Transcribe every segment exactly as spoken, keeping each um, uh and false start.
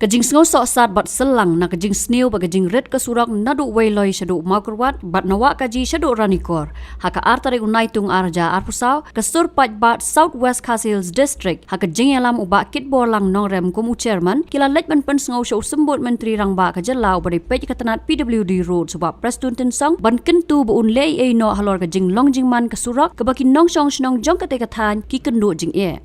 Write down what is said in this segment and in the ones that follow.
Ka jingsngew sohsat bad syllang na ka jingsniew bad ka jingrit ka surok naduh Weiloi shaduh Mawkyrwat bad na Wahkaji shaduh Ranikor. Ha ka ar tarik u Naitung ar hajar arphew saw, ka sur paidbah South West Khasi Hills District, ha ka jingïalam u Bah Kitborlang Nongrem kum u chairman, ki la leit ban pynsngew sha u Symbud Myntri Rangbah ka jylla uba dei peit ka tnat P W D Road, u Bah Prestone Tynsong, ban kyntu ba un leh ei ei noh halor ka jinglong jingman ka surok, kaba ki nongshong shnong jong katei ka thaiñ ki kynduh jingeh.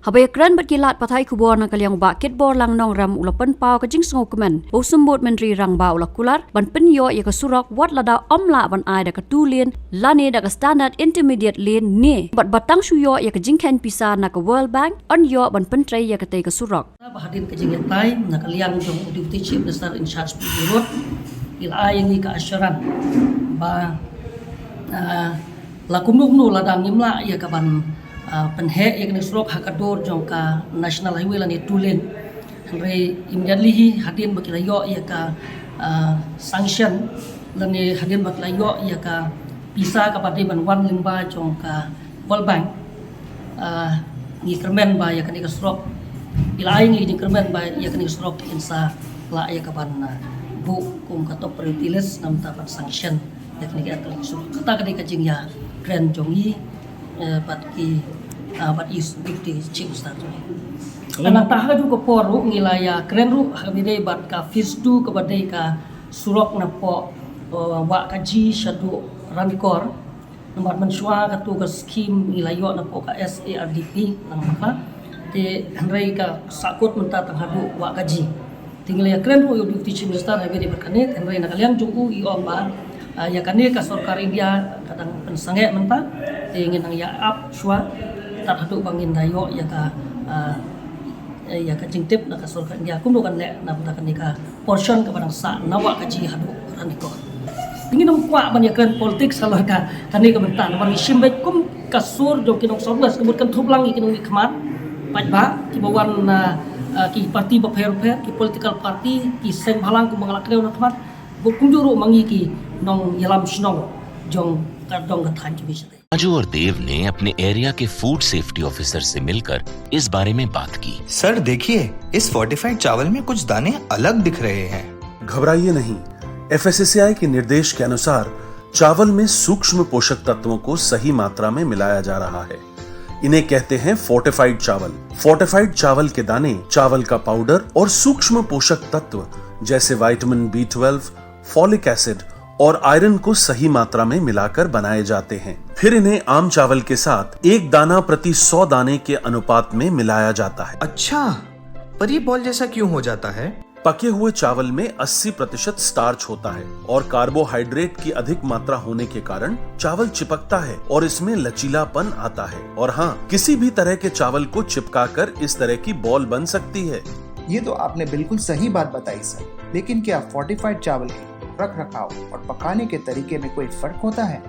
Haba ïakren bad ki lad pathai khubor na ka liang u Bah Kitborlang Nongrem u la pynpaw ka jingsngewkmen ba u Symbud Myntri Rangbah u la kular ban pynïoh ïa ka surok wat lada ym lah ban ai da ka two lane lane da ka standard intermediate lane ne bad ba tang shu ïoh ïa ka jingkheiñ pisa na ka World Bank yn ïoh ban pyntrei ïa katei ka surok. Ba hadien ka jingïatai na ka liang jong u Deputy Chief Minister in charge P W D Road, i la ai ïa ngi ka assurance ba, ah, la kumno kumno lada ngim lah ïa ka ban, ah, pynheh ïa kane ka surok ha ka dur jong ka National Highway lane two lane. Hynrei immediately hi hadien ba ki la ïoh ïa ka, ah, sanction lane hadien ba ki la ïoh ïa ka pisa kaba dei ban wan lyngba jong ka World Bank, ah, ngi kyrmen ba ïa kane ka surok, i la ai ngi, ngi kyrmen ba ïa kane ka surok kin sa lah ïa ka ban, ah, buh kum ka top priority list namar ban sanction ïa kane ka, kane ka surok. Kata ka dei ka jingïakren jong ngi, eh, bad ki, ah, bad i Deputy Chief Minister jong ngi. Nangta ha kajuh ka por ruh ngi la ïakren ruh ha kaba ïadei bad ka phase two kaba dei ka surok napoh, eh, Wahkaji shaduh Ranikor. Namar mynshuwa katu ka skim ngi la ïoh napoh ka S A R D P lang mynta. Te hynrei ka sahkut mynta tang haduh Wahkaji. Te ngi la ïakren ruh ïa u Deputy Chief Minister ha kaba ïadei bad kane, hynrei na ka liang jong u i ong ba, ah, ïa kane ka sorkar India ka dang pynsangeh mynta. Te ngin nang ïa ap shuwa tad haduh ba ngin da ïoh ïa ka, ah, ïa ka jingtip na ka sorkar India kumno kan leh na bynta kane ka portion kaba dang sah na Wahkaji haduh Ranikor. Te ngin ym kwah ban ïakren politics halor ka, kane ka bynta namar ngi shim beit kum ka sur jong ki nong South West, ka mut kan thup lang ïa ki nongmihkhmat paidbah kiba wan na, ah, ki parti bapher bapher, ki political party, ki seng bhalang kumba nga la kdew na khmat, bad kumjuh ruh ma ngi ki nongïalam shnong jong ka dong ka thaiñ jong ngi shatei. Raju और देव ने अपने एरिया के food safety officer से मिलकर इस बारे में बात की। सर, देखिए, इस फोर्टिफाइड चावल में कुछ दाने अलग दिख रहे हैं। घबराइए नहीं, एफएसएसएआई के निर्देश के अनुसार चावल में सूक्ष्म पोषक तत्वों को सही मात्रा में मिलाया जा रहा है। इन्हें कहते हैं फोर्टिफाइड चावल। फोर्टिफाइड चावल के दाने चावल का पाउडर और सूक्ष्म पोषक तत्व जैसे vitamin B twelve, folic acid और आयरन को सही मात्रा में मिलाकर बनाए जाते हैं। फिर इन्हें आम चावल के साथ एक दाना प्रति सौ दाने के अनुपात में मिलाया जाता है। अच्छा, पर ये बॉल जैसा क्यों हो जाता है? पके हुए चावल में अस्सी प्रतिशत स्टार्च होता है और कार्बोहाइड्रेट की अधिक मात्रा होने के कारण चावल चिपकता है और इसमें लचीलापन आता है। और हाँ, किसी भी तरह के चावल को चिपकाकर इस तरह की बॉल बन सकती है। ये तो आपने बिल्कुल सही बात बताई सर, लेकिन क्या फोर्टिफाइड चावल के रख रखाव और पकाने के तरीके में कोई फर्क होता है?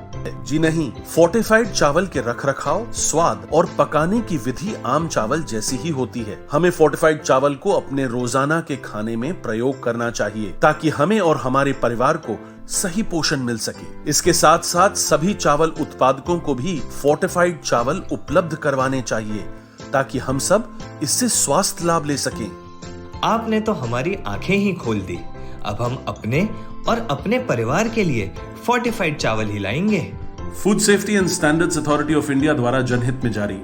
जी नहीं, फोर्टिफाइड चावल के रख रखाव, स्वाद और पकाने की विधि आम चावल जैसी ही होती है। हमें फोर्टिफाइड चावल को अपने रोजाना के खाने में प्रयोग करना चाहिए, ताकि हमें और हमारे परिवार को सही पोषण मिल सके। इसके साथ साथ सभी चावल उत्पादकों को भी फोर्टिफाइड चावल उपलब्ध करवाने चाहिए, ताकि हम सब इससे स्वास्थ्य लाभ ले सकें। आपने तो हमारी आंखें ही खोल दी। अब हम अपने और अपने परिवार के लिए फोर्टिफाइड चावल ही लाएंगे। Food Safety and Standards Authority of India द्वारा जनहित में जारी।